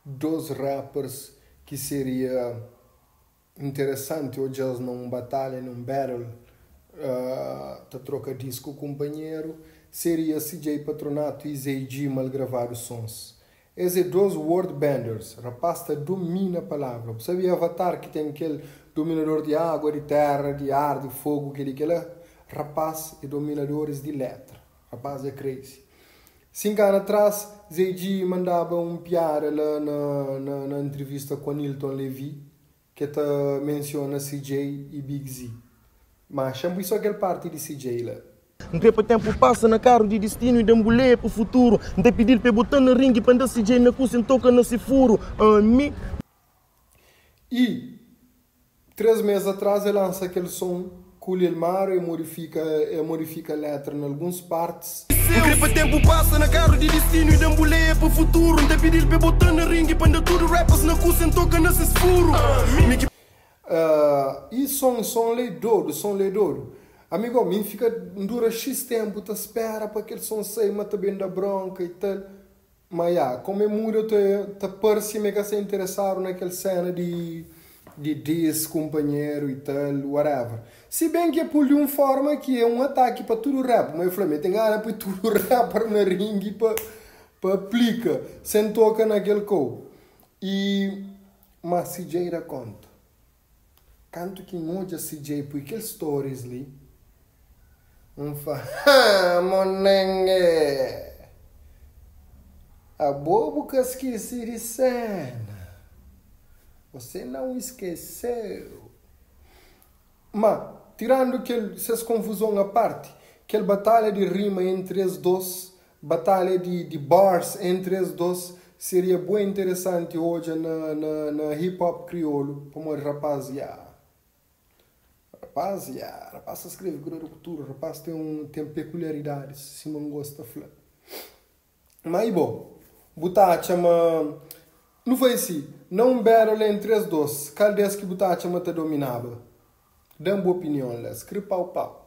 2 rappers ki seria interesanti odja-s na un batalha, na un battle, ta troka diss ku kunpanheru, seria CJ Patronato y Zay G Malgravadu Sons. Es é 2 word benders, rapaz ta domina palavra. Bu sabe Avatar ki ten kel dominador di água, di terra, di ar, di fogu, kel-li, kel-la? Rapaz é dominadoris di letra. Rapaz é crazy. 5 anu atrás, Zay G mandaba un piada la na na na entrevista ku Anilton Levy, ke ta mensiona CJ y Big Z. Ma xa N pui so kel parti di CJ la. N kre pa ténpu pasa na karu di distinu i da-m buleia pa futuru N ta pidi-l pa e bota-m na ringi pa N da CJ na ku sen toka na se furu Ami. I 3 mês atrás el lansa kel son ku Lil Mario, el modifika el modifika letra na alguns partis. N kre pa ténpu pasa na karu di distinu i da-m buleia pa futuru N ta pidi-l pa e bota-m na ringi pa N da tudu rappers na ku sen toka na ses furu Ami ki. I son son la é dodu, son la é dodu. Amigo, mi N fika N dura xis ténpu ta spera pa kel son sai ma ta ben da bronka i tal. Ma ya, komu e muda ta ta parse ma e ka sta interesadu na kel sena di di diss kunpanheru i tal, whatever. Si ben ki e pul di un forma ki e un ataki pa tudu rap, ma e fla ma e ten gana pui tudu rapper na ringi pa pa aplika sen toka na kel kou. I ma si dja e da konta. Kantu ki N odja CJ pui kel stories li, N fla, Haa, monenge! Abo bu ka skese di sena. Você não esqueceu. Ma, tirandu kel ses konfuzon a parti, kel batalha di rima entri es dos Batalha di di bars entri es 2 seria bué interesanti odja na na na hip hop kriolu pamodi rapaz ya rapaz ya rapaz ta skrebe kudadu ku tudu rapaz ten un ten pekuliaridadis sima N gosta fla ma i bo bu ta atxa ma nu fai si na un battle entri es 2 kal des ki bu ta atxa ma ta dominaba da-m bu opinion la skri pau pau.